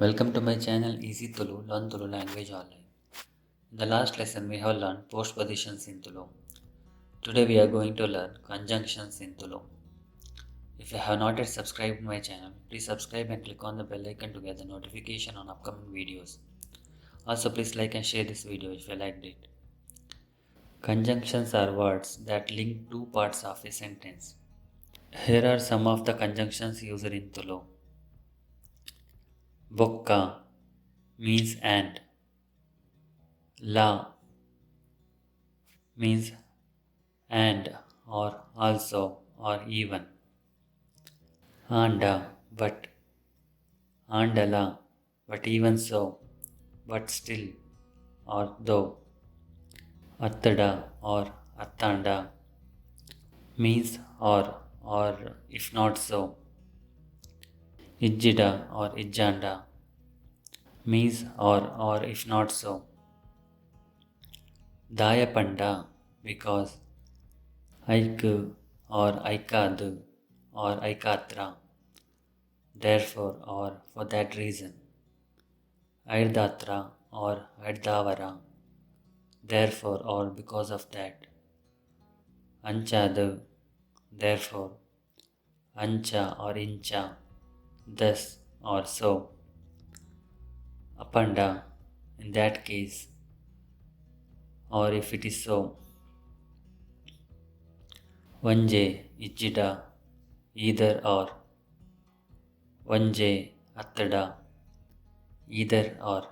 Welcome to my channel Easy Tulu, Learn Tulu Language Online. In the last lesson we have learned postpositions in Tulu. Today we are going to learn conjunctions in Tulu. If you have not yet subscribed my channel, please subscribe and click on the bell icon to get the notification on upcoming videos. Also, please like and share this video if you liked it. Conjunctions are words that link two parts of a sentence. Here are some of the conjunctions used in Tulu. Bokka means and. La means and or also or even. Anda, but. Andala, but even so, but still or though. Attada or attanda means or if not so. Ijjida or ijjanda means or if not so. Dayapanda, because. Aiku or aikadu or aikatra, therefore or for that reason. Airdatra or airdavara, therefore or because of that. Anchadu, therefore. Ancha or incha, thus or so. Apanda, in that case, or if it is so. Vanje, ijjida, either or. Vanje, attada, either or.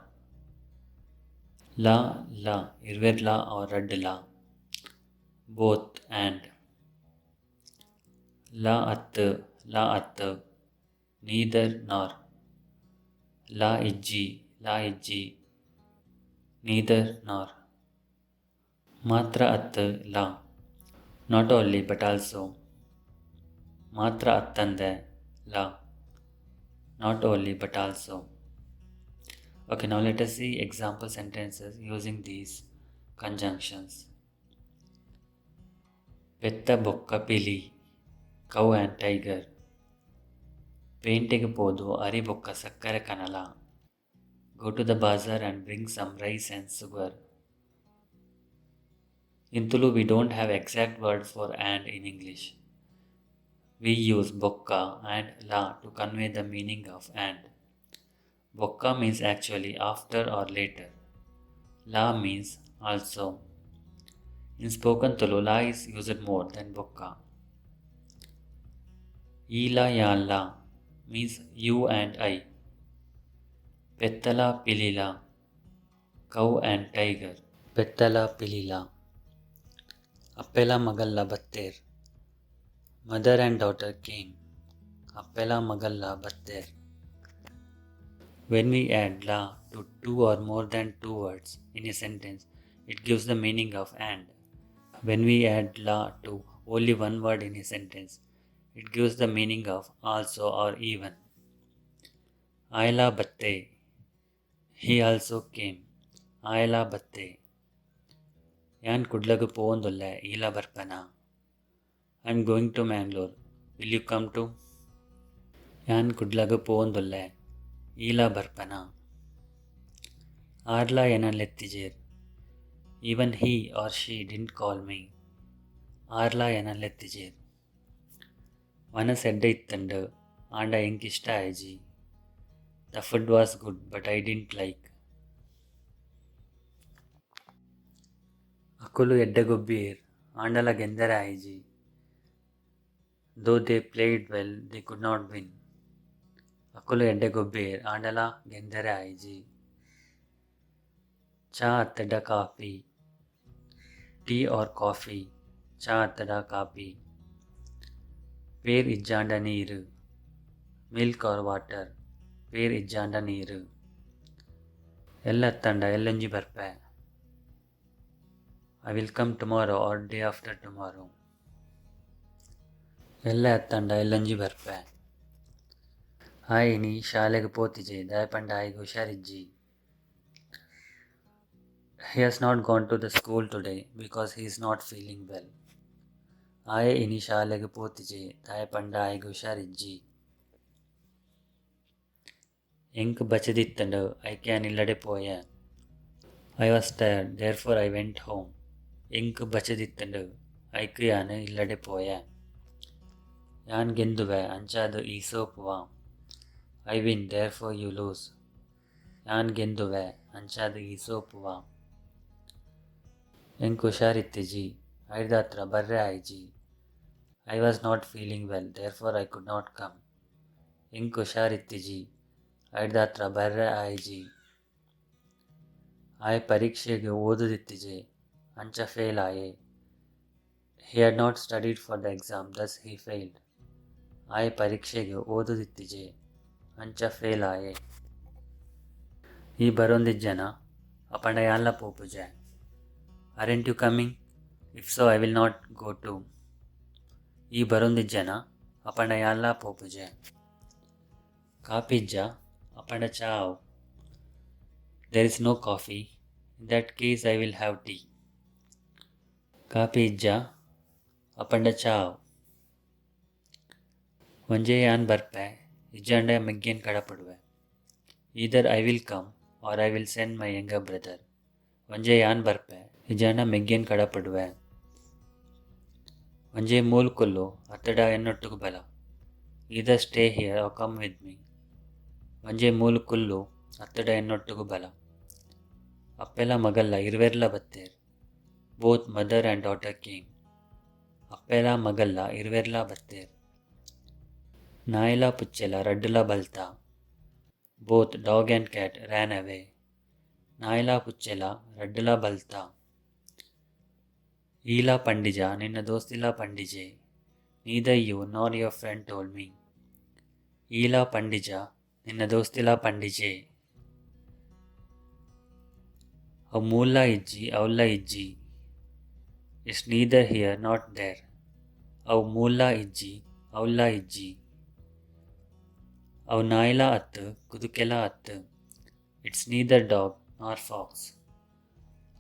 La, la, irverla or raddla, both and. La attu, la attu, neither nor. La ijji, la ijji, neither nor. Matra attu, la, not only but also. Matra attande, la, not only but also. Okay, now let us see example sentences using these conjunctions. Petta bokka pili, cow and tiger. Pentege podu ari bokka sakkare kanala. Go to the bazaar and bring some rice and sugar. In Tulu, we don't have exact word for and in English. We use bokka and la to convey the meaning of and. Bokka means actually after or later. La means also. In spoken Tulu, la is used more than bokka. Ila yanla means you and I. Pettala pilila, cow and tiger. Pettala pilila. Appela magalla batter. Mother and daughter came. Appela magalla batter. When we add la to two or more than two words in a sentence, it gives the meaning of and. When we add la to only one word in a sentence, it gives the meaning of also or even. Ayla batte. He also came. Ayla batte. Yan kudlagu povondulle ila barpana. I am going to Mangalore. Will you come too? Yan kudlagu povondulle ila barpana. Arla enan lettijer. Even he or she didn't call me. Arla enan lettijer. Vanas edde ittandu anda enk ishta aiji. The food was good, but I didn't like. Akulu edde gobbiyer andala gendere aiji. Though they played well, they could not win. Akulu edde gobbiyer andala gendere aiji. Cha attada coffee. Tea or coffee. Cha attada coffee. Per ijjanda neeru. Milk or water. Per ijjanda neeru. Ella attanda ellanji barpe. I will come tomorrow or day after tomorrow. Ella attanda ellanji barpe. Aye ini shalege potije dayapanda aayege usharijji. He has not gone to the school today because he is not feeling well. Aye ini shalege potije dayapanda aayege usharijji. ಎಂಕ್ ಬಚದಿತ್ತುಂಡು ಐಕ್ ಯಾನ್ ಇಲ್ಲಡೆ ಪೋಯೆ. I was tired, therefore I went home. ಎಂಕ್ ಬಚದಿತ್ತುಂಡು ಐಕ್ ಯಾನ್ ಇಲ್ಲಡೆ ಪೋಯೆ. ಯಾನ್ ಗೆಂದುವೆ ಅಂಚಾದ್ ಈ ಸೋಪುವ. I win, therefore you lose. ಯಾನ್ ಗೆಂದುವೆ ಅಂಚಾದ್ ಈ ಸೋಪುವ. ಎಂಕ್ ಹುಷಾರಿತ್ತಿಜಿ ಐಡ್ದಾತ್ರ ಬರ್ರೆ ಆಯಿಜಿ. I was not feeling well, therefore I could not come. ಎಂಕ್ ಹುಷಾರಿತ್ತಿಜಿ ಐಡ್ದಾತ್ರ ಬರ್ರೆ ಆಯಿಜಿ. ಆಯೆ ಪರೀಕ್ಷೆಗ್ ಓದುದಿತ್ತಿಜೆ ಅಂಚ ಫೇಲ್ ಆಯೆ. He had not studied for the exam, thus he failed. ಆಯೆ ಪರೀಕ್ಷೆಗ್ ಓದುದಿತ್ತಿಜೆ ಅಂಚ ಫೇಲ್ ಆಯೆ. ಈ ಬರೋಂದಿಜ್ಜನ ಅಪಂಡ ಯಾನ್ಲ ಪೋಪುಜೆ. Aren't you coming? If so, I will not go too. ಈ ಬರೋಂದಿಜ್ಜನ ಅಪಂಡ ಯಾನ್ಲ ಪೋಪುಜೆ. ಕಾಪಿ ಇಜ್ಜ ಅಪಂಡ ಚಾ ಆವು. There is no coffee. In that case, I will have tea. Coffee ಇಜ್ಜ ಅಪಂಡ ಚಾ ಆವು. ಒಂಜೇ ಯಾನ್ ಬರ್ಪೆ ಇಜ್ಜಾಂಡ ಮೆಗ್ಯನ್ ಕಡಪುಡುವೆ. Either I will come or I will send my younger brother. ಒಂಜೇ ಯಾನ್ ಬರ್ಪೆ ಇಜ್ಜಾಂಡ ಮೆಗ್ಯನ್ ಕಡಪುಡುವೆ. ಒಂಜೇ ಮೂಲು ಕುಲ್ಲು ಅತ್ತಡ ಎನ್ನೊಟ್ಟುಗು ಬಲ. Either stay here or come with me. ಒಂಜೇ ಮೂಲು ಕುಲ್ಲು ಅತ್ತಡ ಎನ್ನೊಟ್ಟುಗು ಬಲ. ಅಪ್ಪೆಲ ಮಗಲ್ಲ ಇರುವೆರ್ಲ ಬತ್ತೆರ್. Both mother and daughter came. ಅಪ್ಪೆಲ ಮಗಲ್ಲ ಇರುವೆರ್ಲ ಬತ್ತೆರ್. Nayila ಪುಚ್ಚೆಲ ರಡ್ಡುಲ ಬಲ್ತ. Both dog and cat ran away. Nayila ಪುಚ್ಚೆಲ ರಡ್ಡುಲ ಬಲ್ತ. ಈಲ ಪಂಡಿಜ ನಿನ್ನ ದೋಸ್ತಿಲ ಪಂಡಿಜೆ. Neither you nor your friend told me. ಈಲ ಪಂಡಿಜ ನಿನ್ನ ದೋಸ್ತಿಲ ಪಂಡಿಜೆ. ಅವು ಮೂಲ್ಲ ಇಜ್ಜಿ ಅವ್ಲ ಇಜ್ಜಿ. It's neither here nor there. ಅವು ಮೂಲ್ಲ ಇಜ್ಜಿ ಅವ್ಲ ಇಜ್ಜಿ. ಅವು ನಾಯಿಲ ಅತ್ತ್ ಕುದುಕೆಲ ಅತ್ತ್. It's neither dog nor fox.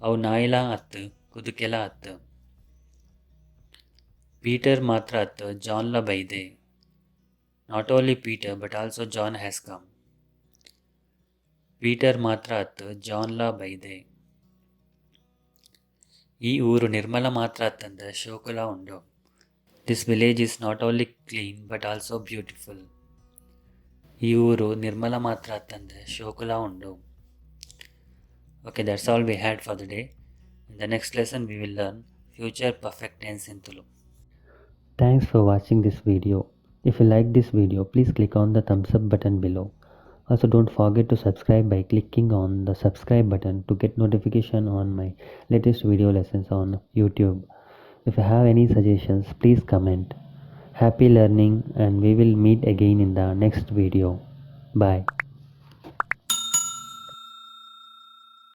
ಅವು ನಾಯಿಲ ಅತ್ತ್ ಕುದುಕೆಲ ಅತ್ತ್. ಪೀಟರ್ ಮಾತ್ರ ಅತ್ತ್ ಜಾನ್ಲ ಬೈದೆ. Not only Peter but also John has come. Peter ಮಾತ್ರ ಅತ್ತ್ ಜಾನ್ಲ ಬೈದೆ. ಈ ಊರು ನಿರ್ಮಲ ಮಾತ್ರ ಅತ್ತಂದೆ ಶೋಕುಲ ಉಂಡು. This village is not only clean but also beautiful. ಈ ಊರು ನಿರ್ಮಲ ಮಾತ್ರ ಅತ್ತಂದೆ ಶೋಕುಲ ಉಂಡು. Okay, that's all we had for the day. In the next lesson, we will learn future perfect tense in Tulu. Thanks for watching this video. If you like this video, please click on the thumbs up button below. Also, don't forget to subscribe by clicking on the subscribe button to get notification on my latest video lessons on YouTube. If you have any suggestions, please comment. Happy learning, and we will meet again in the next video. Bye.